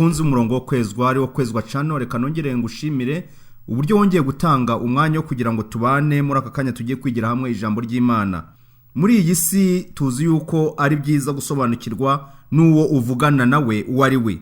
Mukunzi umurongo wo kwezwa ari wo Kwezwa Channel, reka nongere ngushimire uburyo wongeye gutanga umwanya wo kugira ngo tubane muri aka kanya tugiye kwigira hamwe ijambo ry'Imana. Muri iyi si tuzi yuko ari byiza gusobanukirwa n'uwo uvugana nawe uwo ari we,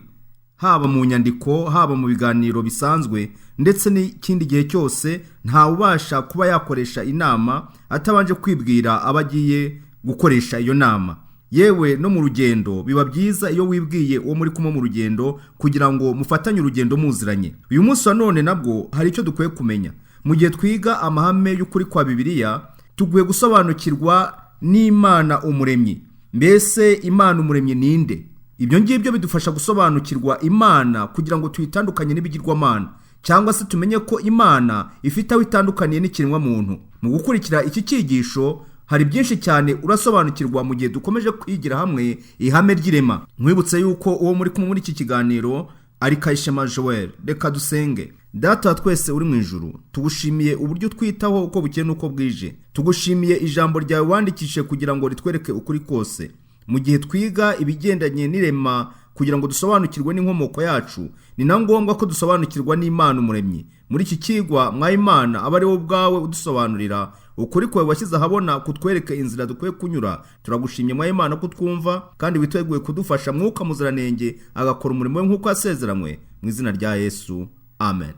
haba mu nyandiko, haba mu biganiro bisanzwe, ndetse n'ikindi gihe cyose. Ntawubasha kuba yakoresha inama atabanje kwibwira abo agiye gukoresha iyo nama. Yewe no mu rugendo biba byiza iyo wibwiye uwo muri kumwe mu rugendo kugira ngo mufatanye urugendo muziranye. Uyu munsi wa none nabwo hari icyo dukwiye kumenya. Mu gihe twiga amahame y'ukuri kwa Bibiliya, tugwiye gusobanukirwa n'Imana Umuremyi. Mbese Imana Umuremyi ninde? Ibyo ngibyo bidufasha gusobanukirwa Imana kugira ngo tuyitandukanye n'ibigirwamana, cyangwa se tumenye ko Imana ifite aho itandukaniye n'ikiremwamuntu. Mu gukurikira iki cyigisho hari byinshi cyane urasobanukirwa mu gihe dukomeje kwigira hamwe ihame ry'irema. Nkwibutse yuko uwo muri kumwe muri iki kiganiro ari Kayishema Joel. Reka dusenge. Data wa twese uri mu ijuru, tugushimiye uburyo twitaho uko bukeye n'uko bwije. Tugushimiye ijambo ryawe wandikishije kugira ngo ritwereke ukuri kose. Mu gihe twiga ibigendanye n'irema kugira ngo dusobanukirwe n'inkomoko yacu, ni na ngombwa ko dusobanukirwa n'Imana Umuremyi. Muri iki kigwa mwa Imana, aba ari wowe ubwawe udusobanurira ukuri kwawe washyize ahabona, kutwereka inzira dukwiye kunyura. Turagushimye mwa Imana ko twumva kandi witeguye kudufasha. Mwuka Muziranenge agakora umurimo we nk'uko yasezeranywe, mu izina rya Yesu, amen.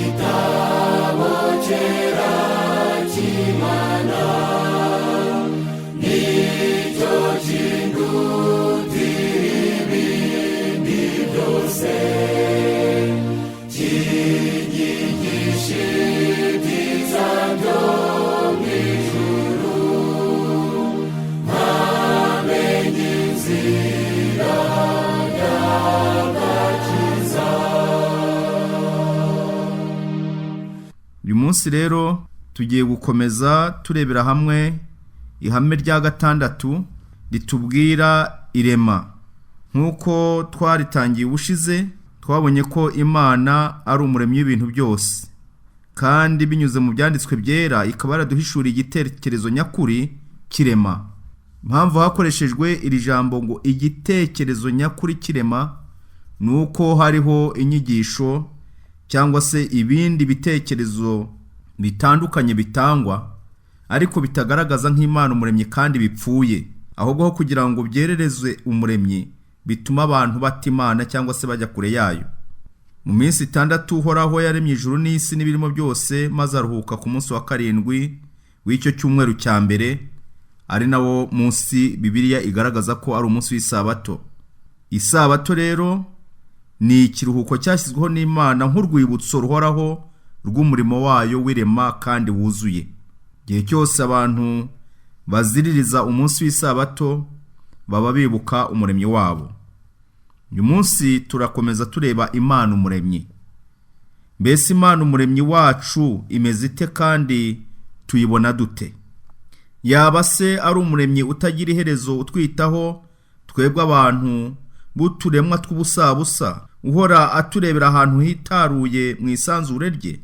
Igitabo cyera cy'Imana nicyo kindutira ibindi byose, kinyigisha ibyiza byo mu ijuru, nkamenya inzira y'agakiza. Uyu munsi rero tugiye gukomeza turebera hamwe ihame rya gatandatu ritubwira irema. Nk'uko twaritangiye ubushize, twabonye ko Imana ari umuremyi w'ibintu byose, kandi binyuze mu byanditswe byera ikaba yaraduhishuriye igitekerezo nyakuri cy'irema. Impamvu hakoreshejwe iri jambo ngo igitekerezo nyakuri cy'irema ni uko hariho inyigisho cyangwa se ibindi bitekerezo bitandukanye bitangwa ariko bitagaragaza nk'Imana Umuremyi kandi bipfuye, ahubwo aho kugira ngo byerereze Umuremyi bituma abantu bata Imana cyangwa se bajya kure yayo. Mu minsi 6 Uhoraho yaremye ijuru n'isi n'ibirimo byose, maze aruhuka ku munsi wa karindwi w'icyo cyumweru cya mbere, ari nawo munsi Bibiliya igaragaza ko ari umunsi w'isabato. Isabato rero ni ikiruhuko cyashyizweho n'Imana nk'urwibutso ruhoraho rw'umurimo wayo w'irema kandi wuzuye. Igihe cyose abantu baziririza umunsi w'isabato baba bibuka Umuremyi wabo. Uyu munsi turakomeza tureba Imana Umuremyi. Mbese Imana Umuremyi wacu imeze ite kandi tuyibona dute? Yaba se ari umuremyi utagira iherezo utwitaho twebwe abantu b'uturemwa tw'ubusabusa, uhora aturebera ahantu hitaruye mu isanzure rye?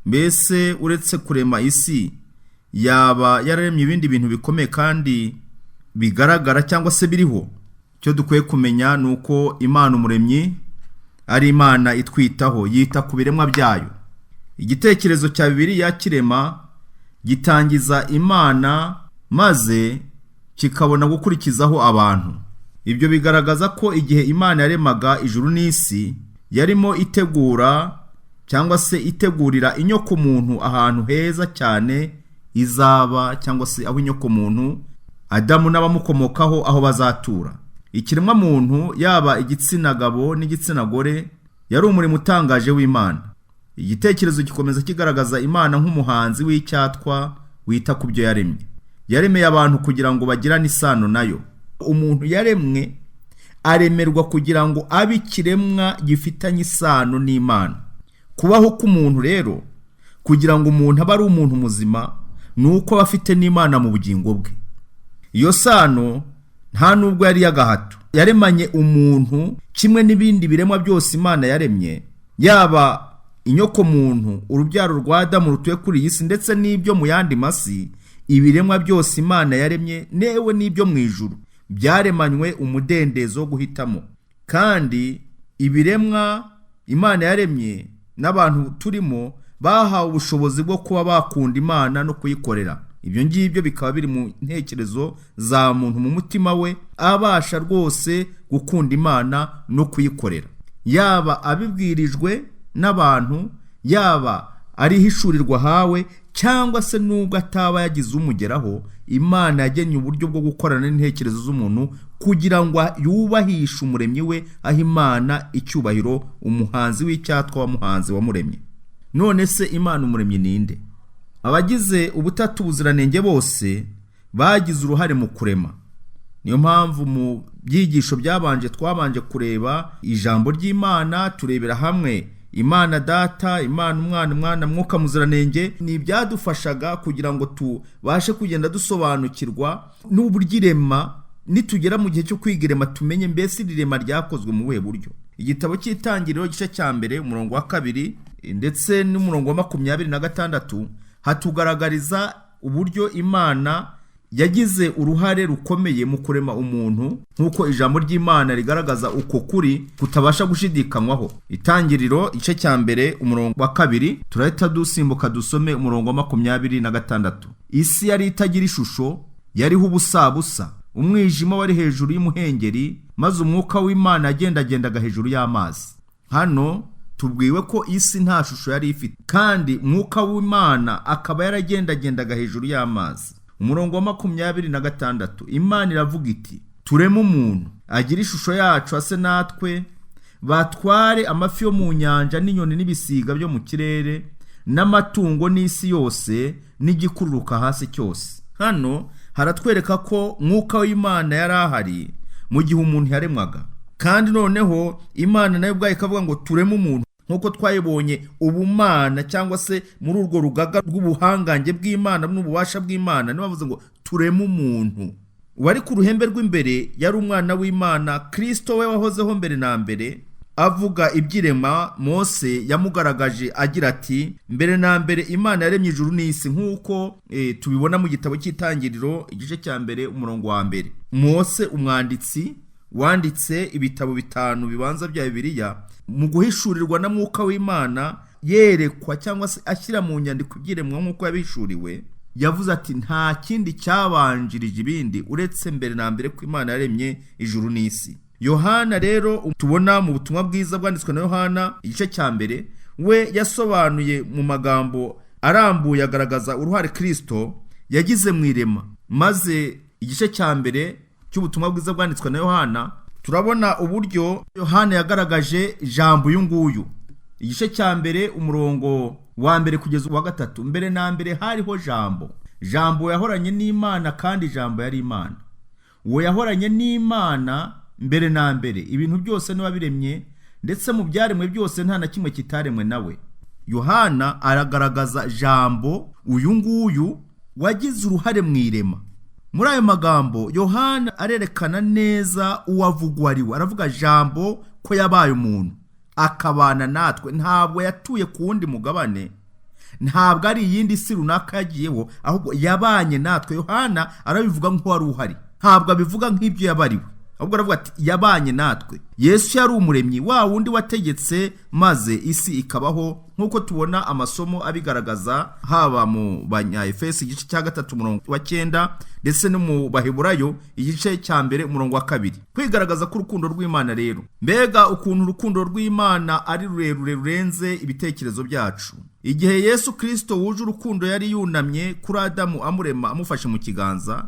Mbese uretse kurema isi, yaba yararemye ibindi bintu bikomeye kandi bigaragara cyangwa se biriho? Icyo dukwiye kumenya ni uko Imana Umuremyi ari Imana itwitaho, yita ku biremwa byayo. Igitekerezo cya Bibiliya cy'irema gitangiza Imana maze kikabona gukurikizaho abantu. Ibyo bigaragaza ko igihe Imana yaremaga ijuru n'isi, yarimo itegura cyangwa se itegurira inyokomuntu ahantu heza cyane izaba, cyangwa se aho inyokomuntu Adamu n'abamukomokaho aho bazatura. Ikiremwa muntu, yaba igitsina gabo n'igitsina gore, yari umurimo utangaje w'Imana. Igitekerezo gikomeza kigaragaza Imana nk'umuhanzi w'icyatwa wita ku byo yaremye. Yaremeye abantu kugira ngo bagirane isano nayo. Umuntu yaremwe aremerwa kugira ngo abe ikiremwa gifitanye isano n'Imana. Kubaho k'umuntu rero, kugira ngo umuntu abe ari umuntu muzima, ni uko aba afite n'Imana mu bugingo bwe. Iyo sano nta nubwo yari iy'agahato. Yaremanye umuntu kimwe n'ibindi biremwa byose Imana yaremye, yaba inyokomuntu, urubyaro rwa Adamu rutuye kuri iyi si, ndetse n'ibyo mu yandi masi. Ibiremwa byose Imana yaremye, newe n'ibyo mu ijuru, byaremanywe umudendezo wo guhitamo. Kandi ibiremwa Imana yaremye n'abantu turimo bahawe ubushobozi bwo kuba bakunda Imana no kuyikorera. Ibyo ngibyo bikaba biri mu ntekerezo za muntu, mu mutima we, abasha rwose gukunda Imana no kuyikorera, yaba abibwirijwe n'abantu, yaba ari ihishurirwa ahawe, cyangwa se nubwo ataba yagize umugeraho. Imana yagennye uburyo bwo gukorana n'intekerezo z'umuntu kugira ngo yubahishe umuremyi we, aho Imana icyubahiro, umuhanzi w'icyatwa wamuhanze wamuremye. None se Imana umuremyi ninde? Abagize ubutatu buziranenge bose bagize uruhare mu kurema. Niyo mpamvu mu byigisho byabanje twabanje kureba ijambo ry'Imana, turebera hamwe Imana Data, Imana Umwana, Umwana Mwuka Muziranenge. Ni ibyadufashaga kugira ngo tubashe kugenda dusobanukirwa n'uburyo irema, nitugera mu gihe cyo kwiga irema tumenye mbese iri rema ryakozwe mu buhe buryo. Igitabo cy'Itangiriro, igice cya 1, umurongo wa 2 ndetse n'umurongo wa 26, hatugaragariza uburyo Imana yagize uruhare rukomeye mu kurema umuntu, nk'uko ijambo ry'Imana rigaragaza uko kuri kutabasha gushidikanywaho. Itangiriro igice cya 1, umurongo wa 2, turahita dusimbuka dusome umurongo wa 26. Isi yari itagira ishusho, yariho ubusabusa, umwijima wari hejuru y'umuhengeri, maze umwuka w'Imana yagendagendaga hejuru y'amazi. Hano tubwiwe ko isi nta shusho yari ifite, kandi umwuka w'Imana akaba yaragendagendaga hejuru y'amazi. Umurongo wa 26, Imana iravuga iti: tureme umuntu agira ishusho yacu, ase natwe, batware amafi yo mu nyanja n'inyoni n'ibisiga byo mu kirere n'amatungo n'isi yose n'igikururuka hasi cyose. Hano haratwereka ko mwuka w'Imana yari ahari mu gihe umuntu yaremwaga. Kandi noneho Imana nayo ubwayo ikavuga ngo tureme umuntu, nk'uko twayibonye ubumana cyangwa se muri urwo rugaga rw'ubuhangange bw'Imana n'ububasha bw'Imana, niyo bavuze ngo tureme umuntu. Uwari ku ruhembe rw'imbere yari umwana w'Imana Kristo, we wahozeho mbere na mbere. Avuga iby'irema, Mose yamugaragaje agira ati: mbere na mbere Imana yaremye ijuru n'isi, nk'uko tubibona mu gitabo cy'Itangiriro igice cya 1, umurongo wa 1. Mose umwanditsi wanditse ibitabo 5 bibanza bya Bibiliya, mu guhishurirwa na mwuka w'Imana yerekwa cyangwa se ashyira mu nyandiko iby'iremwa nk'uko yabihishuriwe, yavuze ati nta kindi cyabanjirije ibindi uretse mbere na mbere ko Imana yaremye ijuru n'isi. Yohana rero tubona mu butumwa bwiza bwanditswe na Yohana igice cya 1, we yasobanuye mu magambo arambuye agaragaza uruhare Kristo yagize mu irema. Maze igice cya 1 cy'ubutumwa bwiza bwanditswe na Yohana, turabona uburyo Yohana yagaragaje ijambo uyu nguyu. Igice cya 1, umurongo wa 1 kugeza uwa 3. Mbere na mbere hariho Jambo, Jambo yahoranye n'Imana, kandi Jambo yari Imana. Uwo yahoranye n'Imana mbere na mbere, ibintu byose niwe wabiremye, ndetse mu byaremwe byose nta na kimwe kitaremwe nawe. Yohana aragaragaza Jambo uyu nguyu wagize uruhare mu irema. Muri ayo magambo Yohana arerekana neza uwavugwa ari we. Aravuga Jambo ko yabaye umuntu akabana natwe. Ntabwo yatuye ku wundi mugabane, ntabwo ari iyindi si runaka yagiyeho, ahubwo yabanye natwe. Yohana arabivuga nk'uwari uhari, ntabwo abivuga nk'ibyo yabariwe, ahubwo aravuga ati yabanye natwe. Yesu yari umuremyi, wa wundi wategetse maze isi ikabaho, nk'uko tubona amasomo abigaragaza haba mu Banyaefesi igice cya 3 umurongo wa 9, ndetse no mu Baheburayo igice cya 1 umurongo wa 2. Kwigaragaza ko urukundo rw'Imana rero, mbega ukuntu urukundo rw'Imana ari rurerure rurenze ibitekerezo byacu. Igihe Yesu Kristo wuje urukundo yari yunamye kuri Adamu amurema amufashe mu kiganza,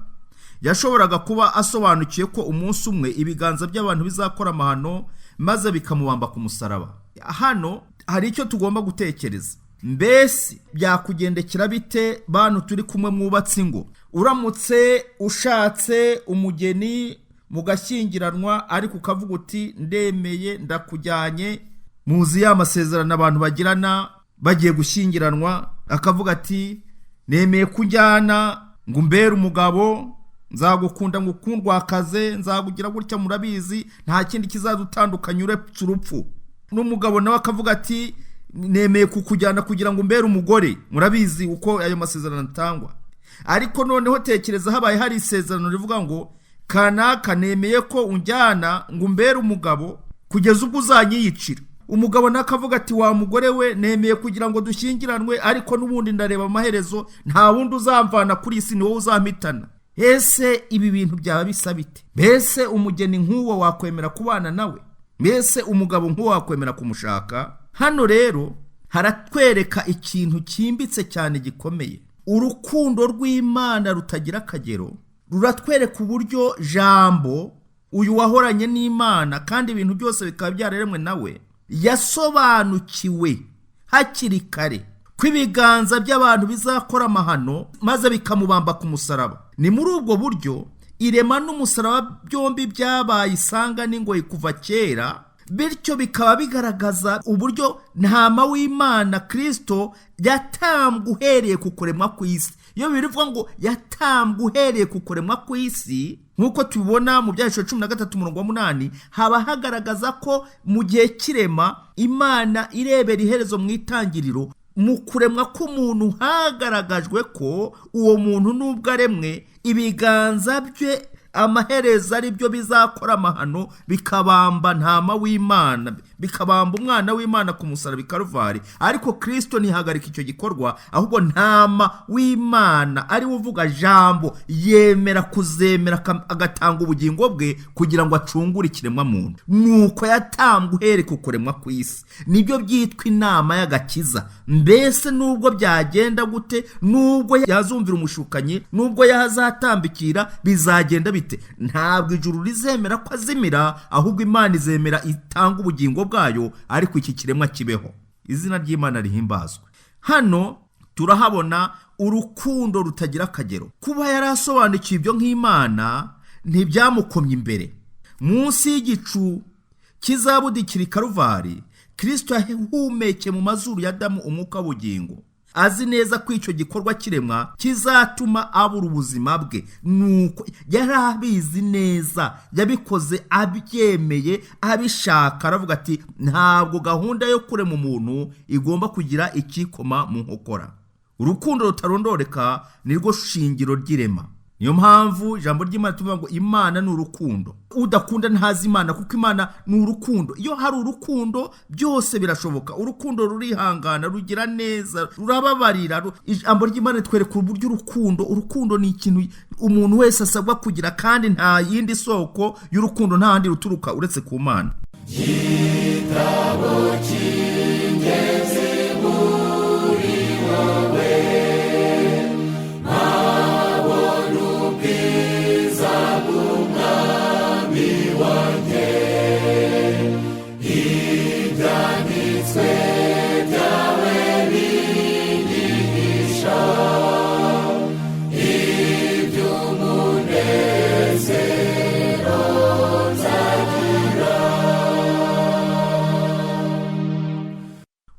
yashoboraga kuba asobanukiwe ko umunsi umwe ibiganza by'abantu bizakora amahano maze bikamubamba ku musaraba. Hano hari icyo tugomba gutekereza. Mbese byakugendekera bite bantu turi kumwe mwubatse ingo, uramutse ushatse umugeni mugashyingiranwa, ariko ukavuga uti ndemeye ndakujyanye, muzi ya masezerano abantu bagirana bagiye gushyingiranwa, akavuga ati nemeye kujyana ngo umbere umugabo, nzagukunda ngo ukundwakaze, nzagugira gutya, murabizi nta kindi kizadutandukanya uretse urupfu. N'umugabo nawe akavuga ati nemeye kukujyana kugira ngo umbere umugore, murabizi uko ayo masezerano atangwa. Ariko noneho tekereza habaye hari isezerano rivuga ngo kanaka nemeye ko unjyana ngo umbere umugabo, Kugeza ubwo uzanyiyicira. Umugabo nakavuga ati wa mugore we, nemeye kugira ngo dushyingiranwe, ariko n'ubundi ndareba amaherezo, nta wundi uzamvana kuri isi, ni wowe uzampitana. Ese ibi bintu byaba bisa bite? Mbese umugeni nk'uwo wakwemera kubana nawe? Mbese umugabo nk'uwo wakwemera kumushaka? Hano rero haratwereka ikintu cyimbitse cyane gikomeye. Urukundo rw'Imana rutagira akagero ruratwereka uburyo Jambo, uyu wahoranye n'Imana kandi ibintu byose bikaba byararemwe nawe, yasobanukiwe hakiri kare ko ibiganza by'abantu bizakora amahano maze bikamubamba ku musaraba. Ni muri ubwo buryo irema n'umusaraba byombi byabaye isanga n'ingoyi kuva kera, bityo bikaba bigaragaza uburyo Ntama w'Imana Kristo yatambwe uhereye ku kuremwa kw'isi. Iyo bivuga ngo yatambwe uhereye ku kuremwa kw'isi, nk'uko tubibona mu Byahishuro 13:8, haba hagaragaza ko mu gihe cy'irema Imana irebera iherezo mu itangiriro, mu kuremwa k'umuntu hagaragajwe ko uwo muntu nubwo aremwe, ibiganza bye amaherezo ari byo bizakora amahano, bikabamba Ntama w'Imana, bikabamba umwana w'Imana ku musaraba i Karuvari. Ariko Kristo ntihagarika icyo gikorwa, ahubwo Ntama w'Imana ari we uvuga Jambo yemera kuzemera agatanga ubugingo bwe kugira ngo acungure ikiremwa muntu. Nuko yatambwe uhereye ku kuremwa kw'isi. Nibyo byitwa inama y'agakiza. Mbese nubwo byagenda gute, nubwo yazumvira umushukanyi, nubwo yazatambikira, bizagenda bite? Ntabwo ijuru rizemera ko azimira, ahubwo Imana izemera itanga ubugingo bwayo, ariko iki kiremwa kibeho. Izina ry'Imana rihimbazwe. Hano turahabona urukundo rutagira akagero. Kuba yarasobanukiwe ibyo nk'Imana ntibyamukomye imbere. Munsi y'igicu kizabudikira i Karuvari, Kristo yahumeke mu mazuru ya Adamu umwuka w'ubugingo, azi neza ko icyo gikorwa kiremwa kizatuma abura ubuzima bwe. Nuko yari abizi neza, yabikoze abyemeye, abishaka. Aravuga ati ntabwo gahunda yo kurema umuntu igomba kugira ikikoma mu nkokora. Urukundo rutarondoreka nirwo shingiro ry'irema. Niyo mpamvu ijambo ry'Imana tuvuga ngo Imana ni urukundo. Udakunda ntazi Imana, kuko Imana ni urukundo. Iyo hari urukundo byose birashoboka. Urukundo rurihangana, rugira neza, rurababarira. Ijambo ry'Imana ritwereka uburyo urukundo ni ikintu umuntu wese asabwa kugira, kandi nta yindi soko y'urukundo, nta handi ruturuka uretse ku Mana. Igitabo cy'ingenzi muri wowe, nkabona ubwiza bw'Umwami wanjye, ibyanditswe byawe binyigisha iby'umunezero nzagira.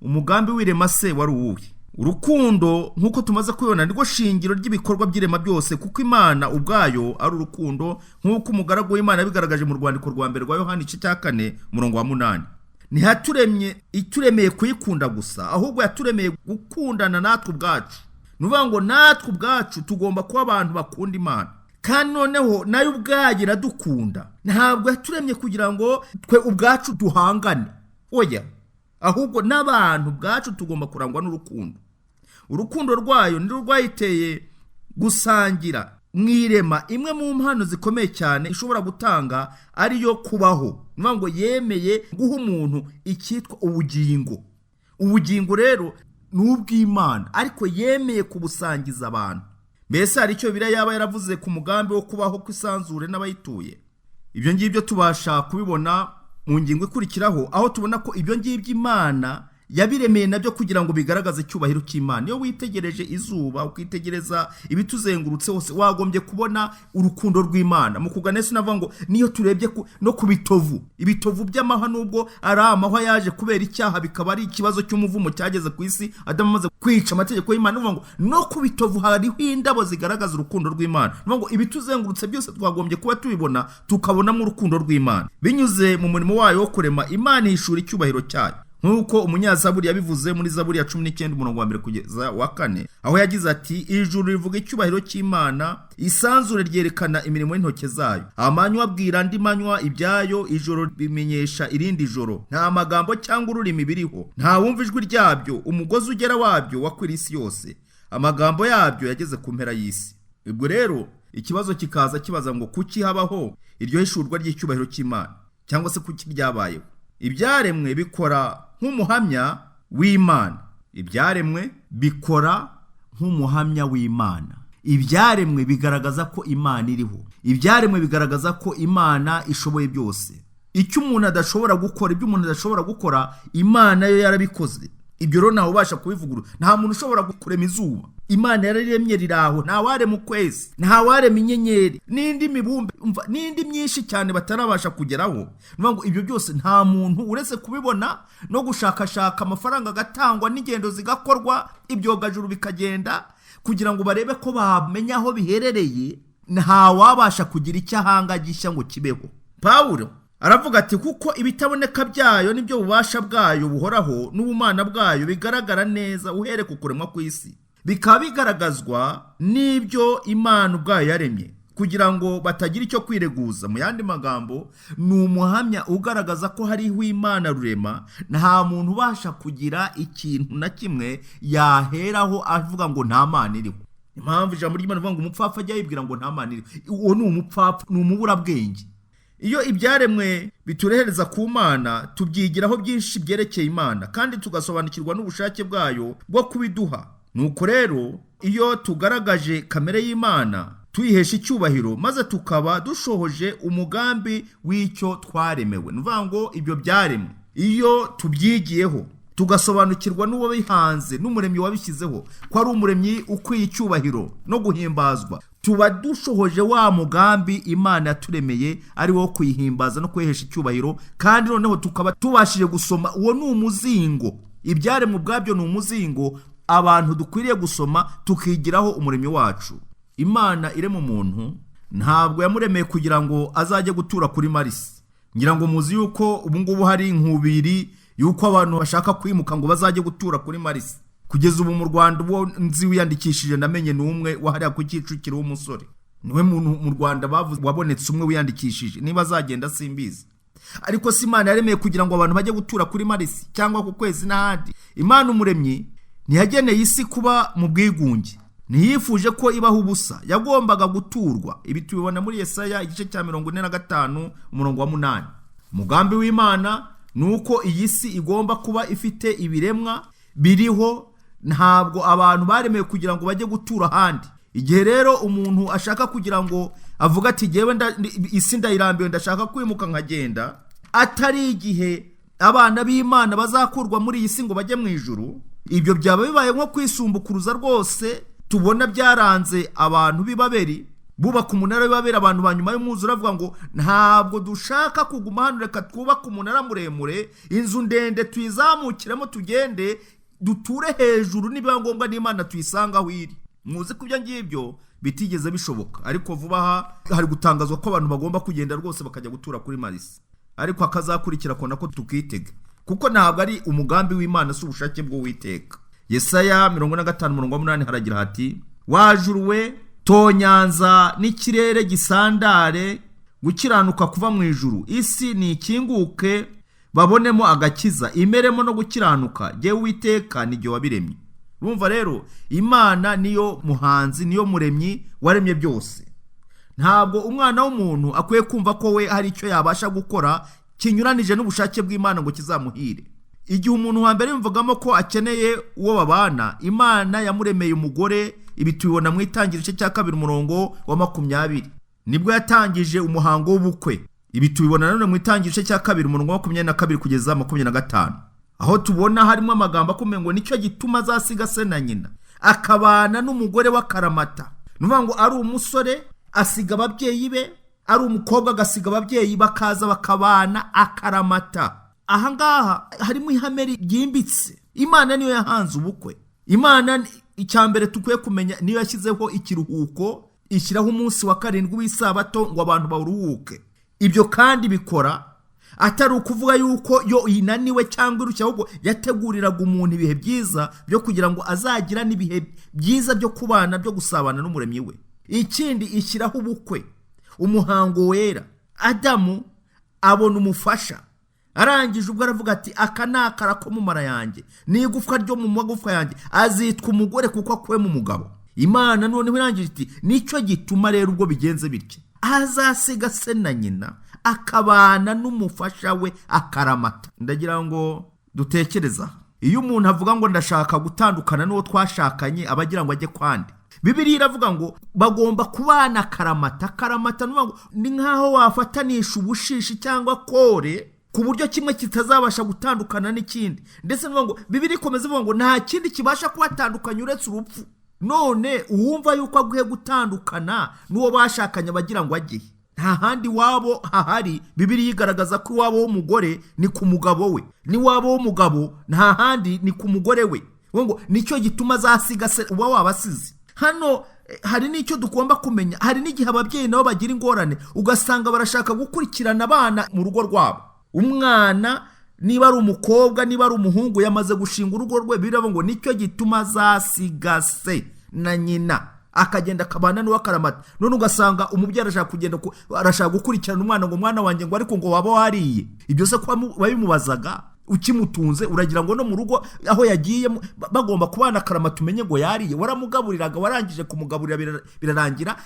Umugambi w'irema se wari uwuhe? Urukundo nk'uko tumaze kubibona nirwo shingiro ry'ibikorwa by'irema byose, kuko Imana ubwayo ari urukundo, nk'uko umugaragu w'Imana yabigaragaje mu rwandiko rwa mbere rwa Yohana igice cya 4:8. Ntiyaturemye ituremeye kuyikunda gusa, ahubwo yaturemeye gukundana natwe ubwacu. Ni ukuvuga ngo natwe ubwacu tugomba kuba abantu bakunda Imana, kandi noneho nayo ubwayo iradukunda. Ntabwo yaturemye kugira ngo twe ubwacu duhangane, oya, ahubwo n'abantu ubwacu tugomba kurangwa n'urukundo. Urukundo rwayo nirwo rwayiteye gusangira mu irema imwe mu mpano zikomeye cyane ishobora gutanga, ariyo kubaho. Ni ukuvuga ngo yemeye guha umuntu icyitwa ubugingo. Ubugingo rero ni ubw'Imana, ariko yemeye kubusangiza abantu. Mbese hari icyo Bibiliya yaba yaravuze ku mugambi wo kubaho kw'isanzure n'abayituye? Ibyo ngibyo tubasha kubibona mu ngingo ikurikiraho, aho tubona ko ibyo ngibyo Imana yabiremeye nabyo kugira ngo bigaragaze icyubahiro cy'Imana. Iyo witegereje izuba, ukitegereza ibituzengurutse hose, wagombye kubona urukundo rw'Imana. Mu kugana Yesu navuga ngo niyo turebye no ku bitovu, ibitovu by'amahwa, nubwo ari amahwa yaje kubera icyaha, bikaba ari ikibazo cy'umuvumo cyageze ku isi Adamu amaze kwica amategeko y'Imana, uvuga ngo no ku bitovu hariho indabo zigaragaza urukundo rw'Imana. Uvuga ngo ibituzengurutse byose twagombye kuba tubibona, tukabonamo urukundo rw'Imana. Binyuze mu murimo wayo wo kurema, Imana ihishura icyubahiro cyayo. Nk'uko umunyazaburi yabivuze muri Zaburi ya 19 umurongo wa 1 kugeza wa 4, aho yagize ati: ijuru rivuga icyubahiro cy'Imana, isanzure ryerekana imirimo y'intoke zayo. Amanywa abwira andi manywa ibyayo, ijoro bimenyesha irindi joro. Nta magambo cyangwa ururimi biriho, nta wumva ijwi ryabyo. Umugozi ugera wabyo wakwira isi yose, amagambo yabyo yageze ku mpera y'isi. Ubwo rero ikibazo kikaza kibaza ngo kuki habaho iryo hishurwa ry'icyubahiro cy'Imana, cyangwa se kuki ryabayeho? Ibyaremwe bikora nk'umuhamya w'Imana. Ibyaremwe bikora nk'umuhamya w'Imana. Ibyaremwe bigaragaza ko Imana iriho. Ibyaremwe bigaragaza ko Imana ishoboye byose. Icyo umuntu adashobora gukora, ibyo umuntu adashobora gukora, Imana yo yarabikoze. Ibyo rero ntawe ubasha kubivugurura. Nta muntu ushobora kurema izuba, Imana yararemye riraho. Nta warema ukwezi, nta warema inyenyeri n'indi mibumbe, n'indi myinshi cyane batarabasha kugeraho. Ngo ibyo byose nta muntu uretse kubibona no gushakashaka, amafaranga agatangwa n'ingendo zigakorwa, ibyogajuru bikagenda kugira ngo barebe ko bamenya aho biherereye. Nta wabasha kugira icyo ahanga gishya ngo kibeho. Pawulo aravuga ati: kuko ibitaboneka byayo nibyo bubasha bwayo buhoraho n'ubumana bwayo bigaragara neza uhere ku kuremwa kw'isi, bikaba bigaragazwa n'ibyo Imana ubwayo yaremye, kugira ngo batagira icyo kwireguza. Mu yandi magambo, ni umuhamya ugaragaza ko hariho Imana rurema. Nta muntu ubasha kugira ikintu na kimwe yaheraho avuga ngo nta Mana iriho. Impamvu ijambo ry'Imana rivuga ngo umupfapfa ajya yibwira ngo nta Mana iriho, uwo ni umupfapfa, ni umuburabwenge. Iyo ibyaremwe biturehereza ku Mana, tubyigiraho byinshi byerekeye Imana, kandi tugasobanukirwa n'ubushake bwayo bwo kubiduha. Nuko rero iyo tugaragaje kamere y'Imana, tuyihesha icyubahiro, maze tukaba dushohoje umugambi w'icyo twaremewe. Ni ukuvuga ngo ibyo byaremwe iyo tubyigiyeho, tugasobanukirwa n'uwabihanze n'umuremyi wabishyizeho, ko ari umuremyi ukwiye icyubahiro no guhimbazwa, tuba dushohoje wa mugambi Imana yaturemeye, ari wo kuyihimbaza no kuyihesha icyubahiro. Kandi noneho tukaba tubashije gusoma, uwo ni umuzingo. Ibyaremwe ubwabyo ni umuzingo abantu dukwiriye gusoma, tukigiraho umuremyi wacu. Imana irema umuntu ntabwo yamuremeye kugira ngo azajye gutura kuri Marisi. Ngira ngo muzi yuko ubu ngubu hari inkubiri yuko abantu bashaka kwimuka ngo bazajye gutura kuri Marisi. Kugeza ubu mu Rwanda uwo nzi wiyandikishije namenye ni umwe wahariya ku Kicukiro w'umusore, niwe muntu mu Rwanda bavuze wabonetse umwe wiyandikishije. Niba azagenda simbizi. Ariko si Imana yaremeye kugira ngo abantu bajye gutura kuri Marisi cyangwa ku kwezi n'ahandi. Imana umuremyi ntiyageneye isi kuba mu bwigunge, ntiyifuje ko ibaho ubusa, yagombaga guturwa. Ibi tubibona muri Yesaya igice cya 45 umurongo wa 8. Umugambi w'Imana ni uko iyi si igomba kuba ifite ibiremwa biriho. Ntabwo abantu baremewe kugira ngo bajye gutura ahandi. Igihe rero umuntu ashaka kugira ngo avuge ati jyewe isi ndayirambiwe, ndashaka kwimuka nkagenda, atari igihe abana b'Imana bazakurwa muri iyi si ngo bajye mu ijuru, ibyo byaba bibaye nko kwisumbukuruza rwose. Tubona byaranze abantu b'Ibaberi bubaka umunara w'Ibaberi. Abantu ba nyuma y'umwuzure bavuga ngo ntabwo dushaka kuguma hano, reka twubake umunara muremure, inzu ndende, tuyizamukiremo tugende duture hejuru, nibiba ngombwa n'Imana tuyisanga aho iri. Muzi ko ibyo ngibyo bitigeze bishoboka, ariko vuba aha hari gutangazwa ko abantu bagomba kugenda rwose bakajya gutura kuri Marisi. Ariko akazakurikira ko nako tukitega, kuko ntabwo ari umugambi w'Imana, si ubushake bw'Uwiteka. Yesaya 45 umurongo wa 8 haragira hati: wajuruwe tonyanza n'ikirere gisandare, gukiranuka kuva mu ijuru, isi nikinguke babonemo agakiza, imeremo no gukiranuka, jyewe Uwiteka ni jye wabiremye. Urumva rero Imana niyo muhanzi, niyo muremyi waremye byose. Ntabwo umwana w'umuntu akwiye kumva ko we hari icyo yabasha gukora kinyuranije n'ubushake bw'Imana ngo kizamuhire. Igihe umuntu wa mbere yumvagamo ko akeneye uwo babana, Imana yamuremeye umugore. Ibi tubibona mu Itangiriro igice cya 2 umurongo wa 20, nibwo yatangije umuhango w'ubukwe. Ibi tubibona nanone mu Itangiriro igice cya 2 umurongo wa 22 kugeza 25, aho tubona harimo amagambo akomeye ngo nicyo gituma azasiga se na nyina akabana n'umugore w'akaramata. Ni ukuvuga ngo ari umusore asiga ababyeyi be, ari umukobwa agasiga ababyeyi, bakaza bakabana akaramata. Aha ngaha harimo ihame ryimbitse. Imana niyo yahanze ubukwe. Imana icya mbere tukwiye kumenya, niyo yashyizeho ikiruhuko, ishyiraho umunsi wa 7 w'isabato ngo abantu bawuruhuke. Ibyo kandi bikora Atari ukuvuga yuko yo inaniwe cyangwa irushya, ahubwo yateguriraga umuntu ibihe byiza byo kugira ngo azagira n'ibihe byiza byo kubana, byo gusabana n'umuremyi we. Ikindi, ishyiraho ubukwe, umuhango wera. Adamu abona umufasha, arangije ubwo aravuga ati aka ni akara ko mu mara yanjye, ni igufwa ryo mu magufwa yanjye, azitwa umugore kuko akuwe mu mugabo. Imana noneho irangije iti nicyo gituma rero ubwo bigenze bityo azasiga se na nyina akabana n'umufasha we akaramata. Ndagira ngo dutekereza, iyo umuntu avuga ngo ndashaka gutandukana n'uwo twashakanye, aba agira ngo ajye kwande. Bibiliya iravuga ngo bagomba kubana akaramata. Akaramata ni nk'aho wafatanisha ubushishi cyangwa kore, ku buryo kimwe kitazabasha gutandukana n'ikindi. Ndetse ngo Bibiliya ikomeza ivuga ngo nta kindi kibasha kubatandukanya uretse urupfu. None uwumva yuko aguhe gutandukana n'uwo bashakanye bagira ngo ajye, nta handi wabo hahari. Bibiliya igaragaza ko iwabo w'umugore ni ku mugabo we, n'iwabo w'umugabo nta handi ni ku mugore we. Ngo nicyo gituma azasiga se uba wabasize. Hano hari n'icyo tugomba kumenya, hari n'igihe ababyeyi nabo bagira ingorane, ugasanga barashaka gukurikirana abana mu rugo rwabo. Umwana niba ari umukobwa, niba ari umuhungu, yamaze gushinga urugo rwe, biravuga ngo nicyo gituma azasiga se na nyina akagenda akabana n'uwo akaramata. None ugasanga umubyeyi arashaka kugenda, arashaka gukurikirana umwana, ngo umwana wanjye ngo ariko ngo waba wariye. Ibyo se kuba wabimubazaga ukimutunze, uragira ngo no mu rugo aho yagiye bagomba kubana akaramata umenye ngo yariye? Waramugaburiraga, warangije kumugaburira birarangira,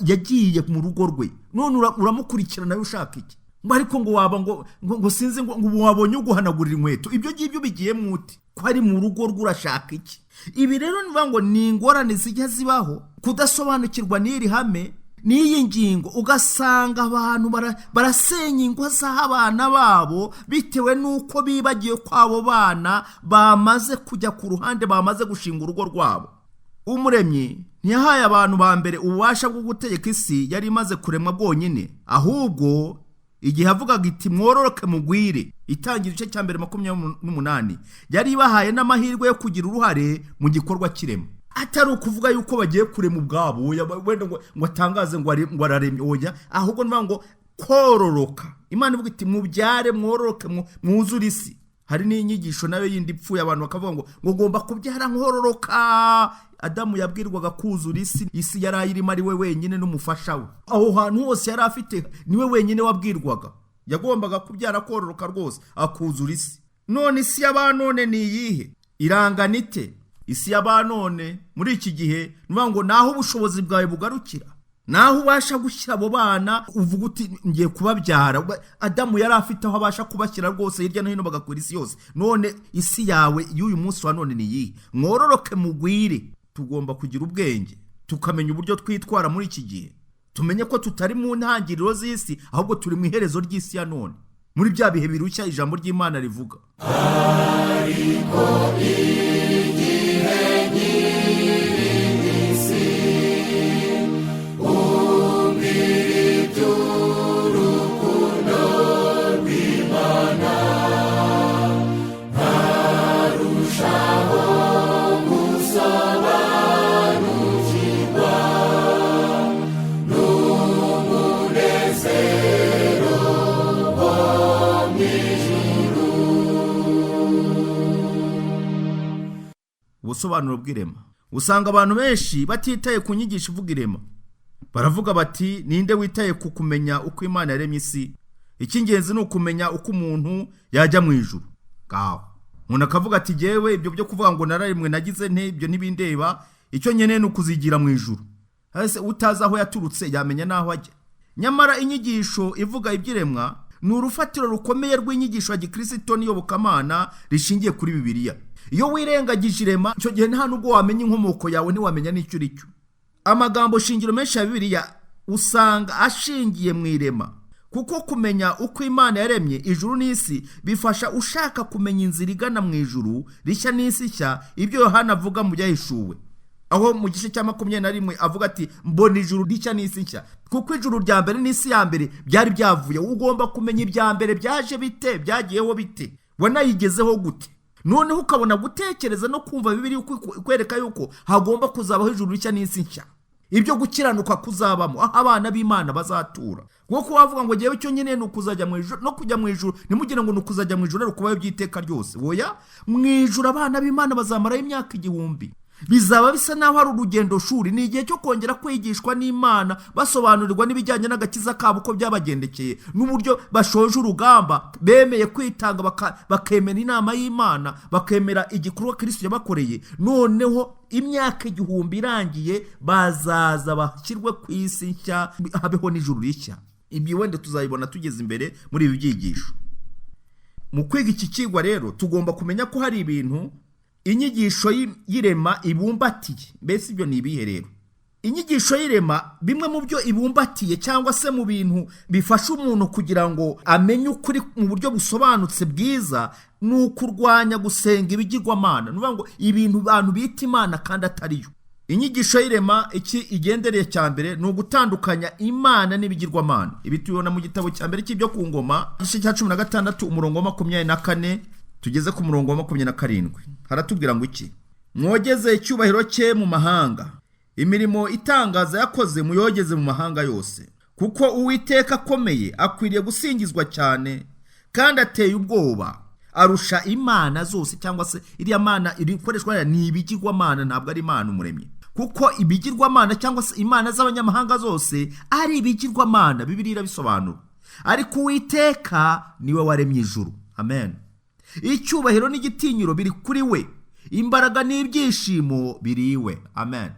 yagiye mu rugo rwe, none uramukurikirana nawe ushaka iki? Ngo ariko ngo waba ngo sinzi ngo wabonye uguhanagurira inkweto. Ibyo ngibyo bigiye muti ko ari mu rugo rwe, urashaka iki? Ibi rero niba ngo ni ingorane zijya zibaho, kudasobanukirwa n'iri hame n'iyi ngingo, ugasanga abantu barasenya ingo z'abana babo bitewe n'uko bibagiwe ko abo bana bamaze kujya ku ruhande, bamaze gushinga urugo rwabo. Umuremyi ntiyahaye abantu ba mbere ububasha bwo gutegeka isi yari imaze kuremwa bwonyine, ahubwo igihe avugaga iti mwororoke mugwire, itangira igice cya mbere 28, yari ibahaye n'amahirwe yo kugira uruhare mu gikorwa cy'irema. Atari ukuvuga yuko bagiye kurema ubwabo, wenda ngo atangaze ngo araremye, oya, ahubwo ni ngo kororoka. Imana ivuga iti mubyare mwororoke mwuzure isi. Hari n'inyigisho nayo yindi ipfuye, abantu bakavuga ngo ngomba kubyara nkororoka. Adamu yabwirwaga kuzura isi, isi yari ayirimo ari we wenyine n'umufasha we. Aho hantu hose yari afite niwe wenyine wabwirwaga, yagombaga kubyara kororoka rwose akuzura isi. None isi y'abanone ni iyihe? Irangana ite? Isi y'abanone muri iki gihe ni ngo naho ubushobozi bwawe bugarukira, naho ubasha gushyira abo bana uvuga uti ngiye kubabyara. Adamu yari afite aho abasha kubashyira rwose hirya no hino bagakwira isi yose. None isi yawe y'uyu munsi wa none ni iyihe? Mwororoke mugwire. Tugomba kugira ubwenge, tukamenya uburyo twitwara muri iki gihe, tumenye ko tutari mu ntangiriro z'isi, ahubwo turi mu iherezo ry'isi ya none, muri bya bihe birushya ijambo ry'Imana rivuga. Ariko igihe nyir'isi umbwira iby'urukundo rw'Imana, nkarushaho gusobanukirwa n'umunezero wo mu ijuru. Ubusobanuro bw'irema. Usanga abantu benshi batitaye ku nyigisho ivuga irema. Baravuga bati ninde witaye ku kumenya uko Imana yaremye isi? Icy'ingenzi ni ukumenya uko umuntu yajya mu ijuru. Ngaho umuntu akavuga ati jyewe ibyo byo kuvuga ngo nararemwe nagize nte, ibyo ntibindeba, icyo nkeneye ni ukuzigira mu ijuru. Ese utazi aho yaturutse yamenya n'aho ajya? Nyamara inyigisho ivuga iby'iremwa ni urufatiro rukomeye rw'inyigisho ya gikristo n'iyobokamana rishingiye kuri Bibiliya. Iyo wirengagije irema, icyo gihe nta nubwo wamenya inkomoko yawe, ntiwamenya n'icyo uri cyo. Amagambo shingiro menshi ya Bibiliya usanga ashingiye mu irema, kuko kumenya uko Imana yaremye ijuru n'isi bifasha ushaka kumenya inzira igana mu ijuru rishya n'isi nshya, ibyo Yohana avuga mu byahishuwe, aho mu gice cya 21 avuga ati mbona ijuru rishya n'isi nshya, kuko ijuru rya mbere n'isi ya mbere byari byavuye. Ugomba kumenya ibya mbere byaje bite, byagiyeho bite, wanayigezeho gute. Noneho ukabona gutekereza no kumva Bibiliya ikwereka yuko hagomba kuzabaho ijuru rishya n'isi nshya. Ibyo gukiranuka kuzabamo, aho abana b'Imana bazatura. Kuko wavuga ngo ngewe icyo nkeneye ni ukuzajya mu ijuru, no kujya mu ijuru ntimugire ngo ni ukuzajya mu ijuru ari ukubayo by'iteka ryose. Oya, mu ijuru abana b'Imana bazamarayo imyaka 1000. Bizaba bisa naho ari urugendo shuri, ni igihe cyo kongera kwigishwa n'Imana, basobanurirwa n'ibijyanye n'agakiza kabo uko byabagendekeye, n'uburyo bashoje urugamba, bemeye kwitanga, bakemera inama y'Imana, bakemera igikorwa Kristo yabakoreye. Noneho imyaka 1000 irangiye, bazaza bashyirwe ku isi nshya, habeho n'ijuru rishya. Ibyo wenda tuzabibona tugeze imbere muri ibi byigisho. Mu kwiga iki kigwa rero, tugomba kumenya ko hari ibintu inyigisho y'irema ibumbatiye. Mbese ibyo ni ibihe rero? Inyigisho y'irema, bimwe mu byo ibumbatiye cyangwa se mu bintu bifasha umuntu kugira ngo amenye ukuri mu buryo busobanutse bwiza, ni ukurwanya gusenga ibigirwamana. Ni ukuvuga ngo ibintu abantu bita Imana kandi atari yo. Inyigisho y'irema iki igendereye cya mbere ni ugutandukanya Imana n'ibigirwamana. Ibi tubibona mu gitabo cya mbere cy'ibyo ku ngoma, igice cya 16, umurongo wa 24 tugeze ku murongo wa 27. Haratubwira ngo iki? Mwogeze icyubahiro cye mu mahanga, imirimo itangaza yakoze muyogeze mu mahanga yose. Kuko Uwiteka akomeye, akwiriye gusingizwa cyane, kandi ateye ubwoba, arusha imana zose. Cyangwa se iriya mana iri gukoreshwa hariya ni ibigirwamana, ntabwo ari Imana umuremyi, kuko ibigirwamana cyangwa se imana z'abanyamahanga zose ari ibigirwamana, Bibiliya irabisobanura. Ariko Uwiteka niwe waremye ijuru. Amen. Icyubahiro n'igitinyiro biri kuri we, imbaraga n'ibyishimo biri iwe. Amen.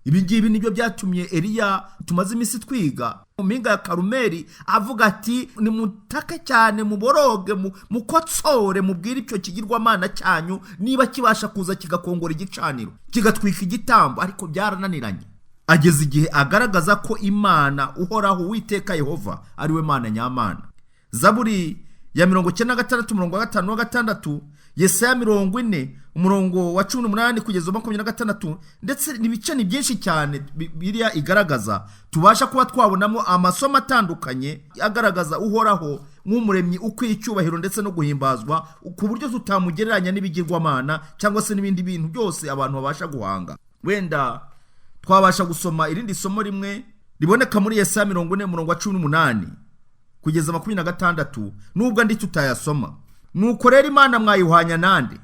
Ibi ngibi nibyo byatumye Eliya tumaze iminsi twiga mu mpinga ya Karumeli avuga ati: nimutake cyane, muboroge, mukotsore, mubwire icyo kigirwamana cyanyu niba kibasha kuza kigakongora igicaniro, kigatwika igitambo. Ariko byarananiranye. Ageze igihe agaragaza ko Imana uhoraho Uwiteka Yehova ari we Mana nyamana. Zaburi ya 96, umurongo wa 5 wa 6, Yesaya 40, umurongo wa 18 kugeza 26, ndetse n'ibice ni byinshi cyane Bibiliya igaragaza tubasha kuba twabonamo amasomo atandukanye agaragaza Uhoraho nk'umuremyi ukwiye icyubahiro ndetse no guhimbazwa, ku buryo tutamugereranya n'ibigirwamana cyangwa se n'ibindi bintu byose abantu babasha guhanga. Wenda twabasha gusoma irindi somo rimwe riboneka muri Yesaya 40, umurongo wa 18 kugeza 26, nubwo andi tutayasoma. Nuko rero Imana mwayihwanya nande,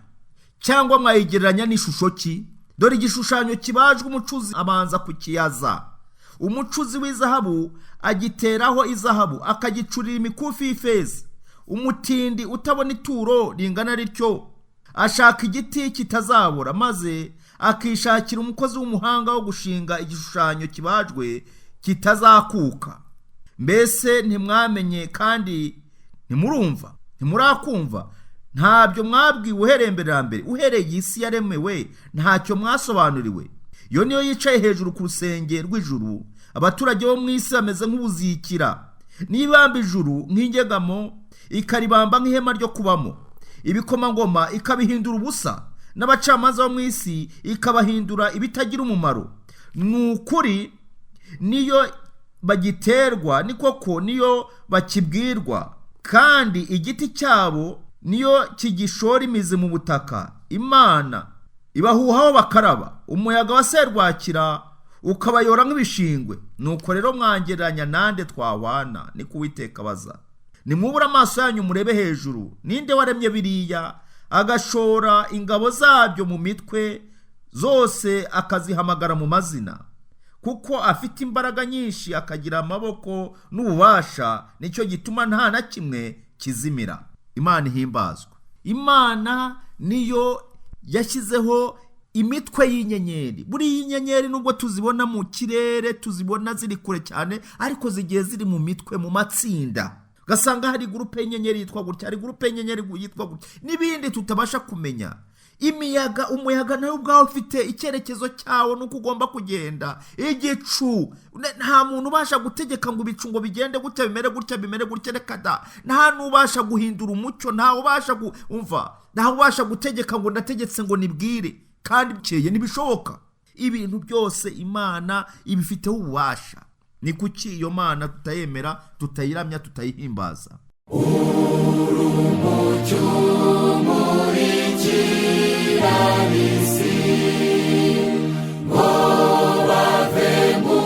cyangwa mwayigereranya n'ishusho ki? Dore igishushanyo kibajwe, umucuzi abanza kukiyaza, umucuzi w'izahabu agiteraho izahabu, akagicurira imikufi y'ifeza. Umutindi utabona ituro ringana rityo ashaka igiti kitazabora, maze akishakira umukozi w'umuhanga wo gushinga igishushanyo kibajwe kitazakuka. Mbese ntimwamenye kandi ntimurumva, ntimurakumva? Ntabyo mwabwiwe uhereye mbere na mbere, uhereye isi yaremewe ntacyo mwasobanuriwe? Iyo niyo yicaye hejuru ku rusenge rw'ijuru, abaturage bo mu isi bameze nk'ubuzikira. Nibamba ijuru nk'ingegamo, ikaribamba nk'ihema ryo kubamo, ibikomangoma ikabihindura ubusa, n'abacamanza bo mu isi ikabahindura ibitagira umumaro. Ni ukuri niyo bagiterwa, ni koko niyo bakibwirwa, kandi igiti cyabo niyo kigishora imizi mu butaka. Imana ibahuhaho bakaraba, umuyaga wa serwakira ukabayora nk'ibishingwe. Nuko rero mwangereranya nande twahwana? Ni ko Uwiteka abaza. Nimwubure amaso yanyu murebe hejuru. Ninde waremye biriya, agashora ingabo zabyo mu mitwe zose, akazihamagara mu mazina? Kuko afite imbaraga nyinshi, akagira amaboko n'ububasha, nicyo gituma nta na kimwe kizimira. Imana ihimbazwa. Imana niyo yashyizeho imitwe y'inyenyeri. Buriya inyenyeri nubwo tuzibona mu kirere, tuzibona ziri kure cyane, ariko zigiye ziri mu mitwe, mu matsinda. Ugasanga hari groupe y'inyenyeri yitwa gutya, hari groupe y'inyenyeri yitwa gutya, n'ibindi tutabasha kumenya. Imiyaga, umuyaga nawe ubwawe ufite icyerekezo cyawo nuko ugomba kugenda. Igicu, nta muntu ubasha gutegeka ngo ibicu ngo bigende gutya, bimere gutya, bimere gutya, reka da. Nta n'ubasha guhindura umucyo, ntawe ubasha umva, ntawe ubasha gutegeka ngo ndategetse ngo nibwire kandi bukeye, ntibishoboka. Ibintu byose Imana ibifiteho ububasha. Ni kuki iyo Mana tutayemera, tutayiramya, tutayihimbaza? Urumucyo umurikira ab'isi ngo bave mu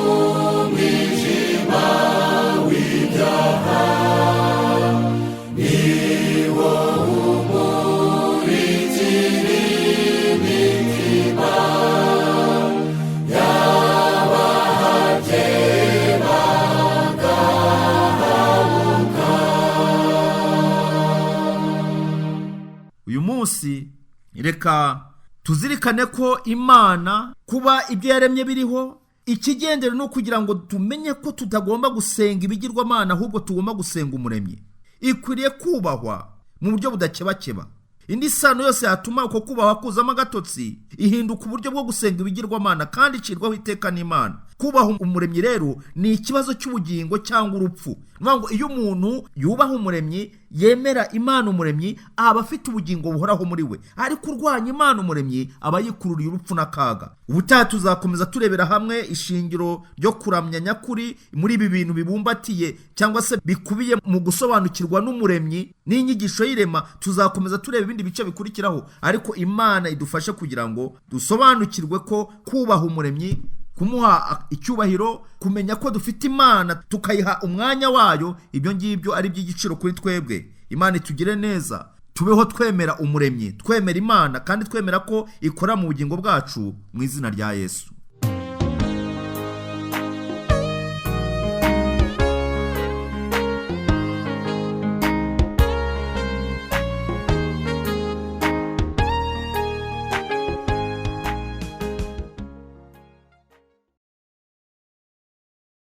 Uyu munsi reka tuzirikane ko Imana kuba ibyo yaremye biriho, ikigendera ni ukugira ngo tumenye ko tutagomba gusenga ibigirwamana, ahubwo tugomba gusenga Umuremyi. Ikwiriye kubahwa mu buryo budakebakeba. Indi sano yose yatuma uko kubahwa kuzamo agatotsi ihinduka uburyo bwo gusenga ibigirwamana kandi icirwaho iteka n'Imana. Kubaha Umuremyi rero ni ikibazo cy'ubugingo cyangwa urupfu. Ni ukuvuga ngo iyo umuntu yubaha Umuremyi, yemera Imana Umuremyi, aba afite ubugingo buhoraho muri we, ariko urwanya Imana Umuremyi aba yikururiye urupfu n'akaga. Ubutaha tuzakomeza turebera hamwe ishingiro ryo kuramya nyakuri muri ibi bintu bibumbatiye cyangwa se bikubiye mu gusobanukirwa n'Umuremyi n'inyigisho y'irema. Tuzakomeza tureba ibindi bice bikurikiraho, ariko Imana idufashe kugira ngo dusobanukirwe ko kubaha Umuremyi, kumuha icyubahiro, kumenya ko dufite Imana tukayiha umwanya wayo, ibyo ngibyo ari iby'igiciro kuri twebwe. Imana itugire neza, tubeho twemera Umuremyi, twemera Imana kandi twemera ko ikora mu bugingo bwacu, mu izina rya Yesu.